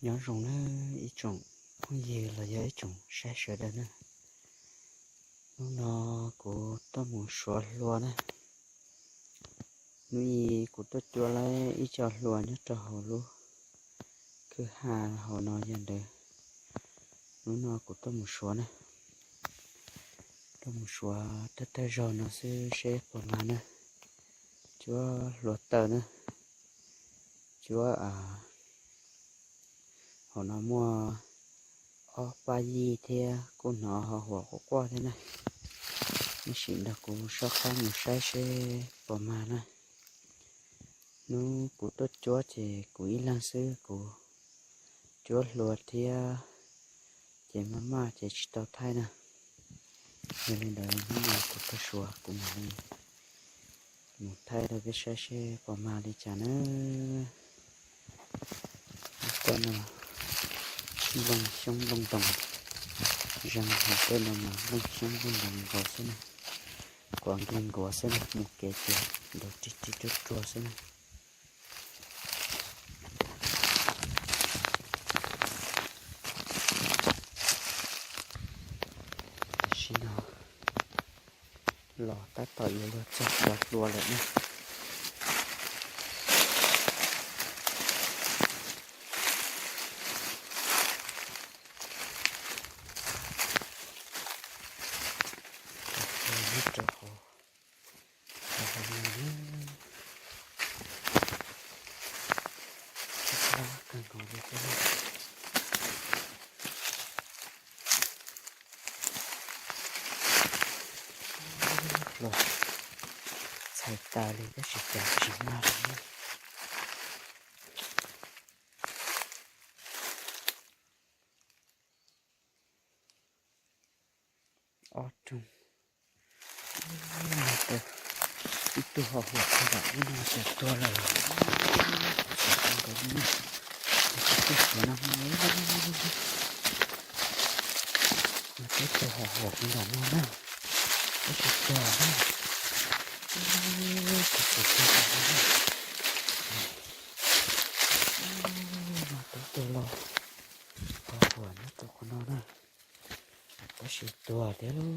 Nyob zoo na ib tsoom phooj ywg los yog ib tsoom saib sawv daws na. Hnub no kuv tuaj mus suav hlua na. Hnub i kuv tuaj cuab lawm ib co hlua nyob rau hauv lub kwj ha hauv no yog ntawd. Hnub no kuv tuaj mus suav na, tuaj mus suav tag tag zog no xwb seb puas mag na. Cuab hlua tawg na, cuab hauv no muaj ob pab yij thiab kuj hnov ho huam quaj quaj thiab na. Nej sim nrog kuv soj qab mus saib seb puas mag na. Hnub kuv tuaj cuab ces kuv ib leeg xwb, kuv cuab hlua thiab ces maj maj ces tsis tau thaij na. Yog li ntawd hnub no kuv tuaj suav kuv mam li mus thaij rau peb saib seb puas mag li cas na. Tej no nplooj xyoob nplooj ntoos, zoo hais tej no mas nplooj xyoob nplooj ntoos nkaus xwb na. Kuav nkig nkuav xwb na, mus kev ces ntuv rig rig ruag ruag xwb na. Tam sim no los tab tom yuav luag txog cov hlua lawm na. Cov hlua nyob rau hauv, hauv no na, tab kawg nkaus li thiab na. Hlua txhais tas li tab sis cas tsis mag li. Ob rooj, ib tug ho huam nram ub no cas tuag lawm. Tsis tau nkaus li na, tsis tau suav no, ib tug ho huam nram no na, tab sis tuag na. Tab sis tuag no, no twb tuag lauj, ho huam nyob rau qhov no na, tab sis tuag thiab lauj.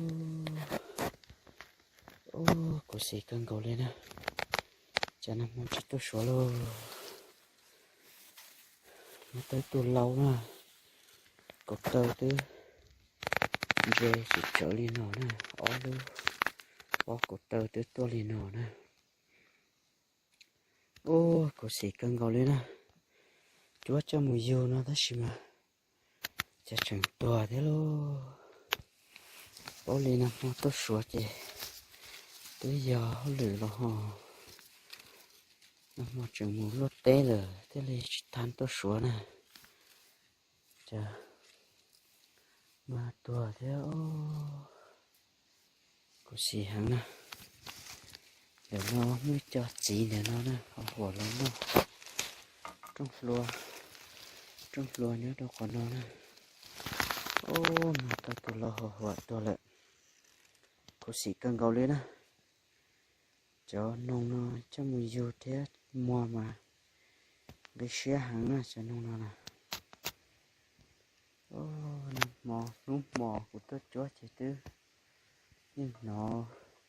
Ub, khuv xim kawg nkaus li na. Cas nag hmo tsis tuaj suav lauj. Muaj tau ib tug lau na, kaum taw twb ntse tsis tsawv li no na, ob lub, ob kaum taw twb tuaj li no na. Ub, khuv xim kawg nkaus li na. Cuab coj mus yug no tab sis mas cas tseem tuag thiab lauj. Paub li nag hmo tuaj suav ces twb yog hauj lwm los ho, nag hmo tseem mus luaj teb lawm thiaj li tsis tau tuaj suav na. Cas mag tuag thiab. Khuv xim heev na. Ntawm no muaj ib co txiv ntawm no na, ho huam los noj rooj hlua, rooj hlua nyob rau qhov no na. Ub, mag tau tus lau ho huam tuag lawm. Khuv xim kawg nkaus li na. Cov noog no coj mus yug thiab muag mas nqi siab heev na cov noog no na. Nag hmo hnub hmo kuv tuaj cuab ces twb yeej hnov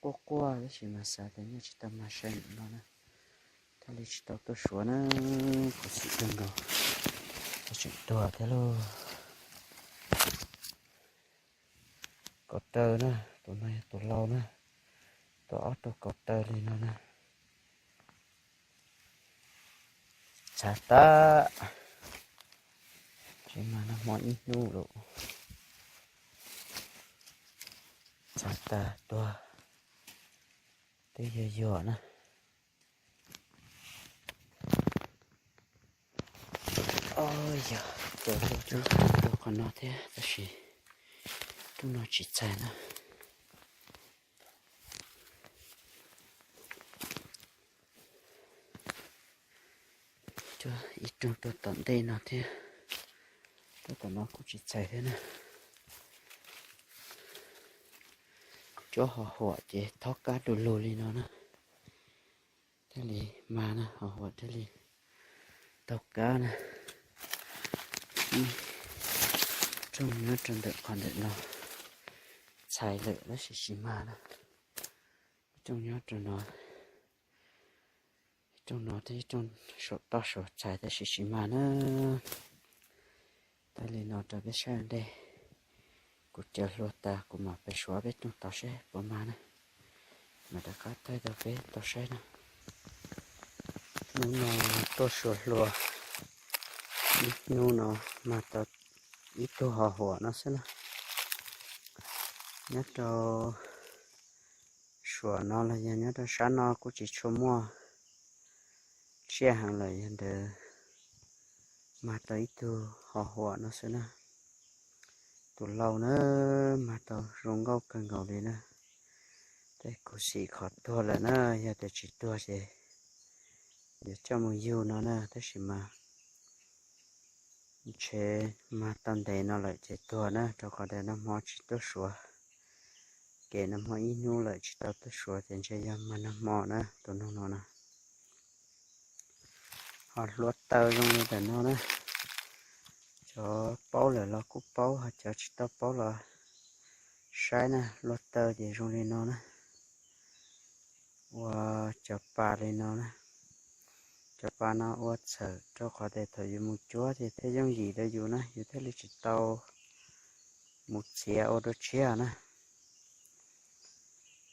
quaj quaj tab sis mas xav tias nyaj tsis tau mag sai ntawm no na, thiaj li tsis tau tuaj suav na. Khuv xim kawg nkaus, tseem tuag thiab lauj. Kaum taw na, tus no yog tus lau na, tua ob tug kaum taw li no na. Txhav tas, tsis mag nag hmo ib hnub lawm. Txhav tas tuag, twb yuag yuag na. Ob yog, cov lau twb tuag qhov no thiab tab sis hnub no tsis txhais na. Cuab ib rooj tuaj tom ntej no thiab, tuaj tom no kuj tsis txhais thiab na. Cuab ho huam ces thaub kab du lug li no na, thiaj li mag na, ho huam thiaj li taug kab na. Ib rooj nyob rau ntawm qhov ntawm no txhais lawm tab sis tsis mag na. Ib rooj nyob rau no, ib rooj no thiab ib rooj saum toj saud txhais tab sis tsis mag na. Tag li no rau peb saib ua ntej, kuv caws hlua tas kuv mam pem suav peb rooj tod seb puas mag na. Mam rov qab taig rau peb tau saib na. Hnub no tuaj suav hlua, ib hnub no mag tau ib tug ho huam no xwb na. Nyob rau suam no los yog nyob rau sab no kuj tsis tshua muaj tsiaj heev lawm, yog ntawd mag tau ib tug ho huam no xwb na. Tus lau na, mag tau zoo nkauj kawg nkaus li na. Tej khuv xim qhov tuag lawm na, yog tias tsis tuag ces yuav coj mus yug no na, tab sis mas ntshe mag tau ntev no lawm ces tuag na, rau qhov tias nag hmo tsis tuaj suav. Kev nag hmo ib hnub lawm tsis tau tuaj suav ces ntshe yog mag nag hmo na, tus noog no na. Ho hlua taw zoo li ntawm no na, cov paub lawm los kuj paub, ho cov tsis tau paub los saib na, hlua taw ces zoo li no na. Ua cov pa li no na, cov pa no ua txhawm rau qhov tias thaum yus mus cuab ces thiaj yooj yim rau yus na, yus thiaj li tsis tau mus txiav ua dua tshiab na.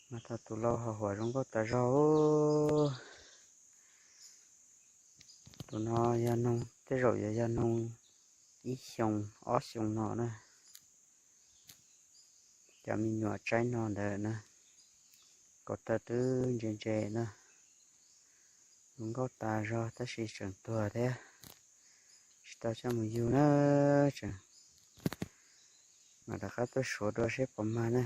Mas tau tus lau ho huam zoo nkauj tas zog. Tus no yog noog, tej zaum yuav yog noog ib xyoo ob xyoo no na. Cov me nyuam tsaib no ntawd na, kaus taw twb ntse ntse na. Zoo nkauj tas zog tab sis tseem tuag thiab, tsis tau coj mus yug na. Tseem mam rov qab tuaj suav dua seb puas mag na.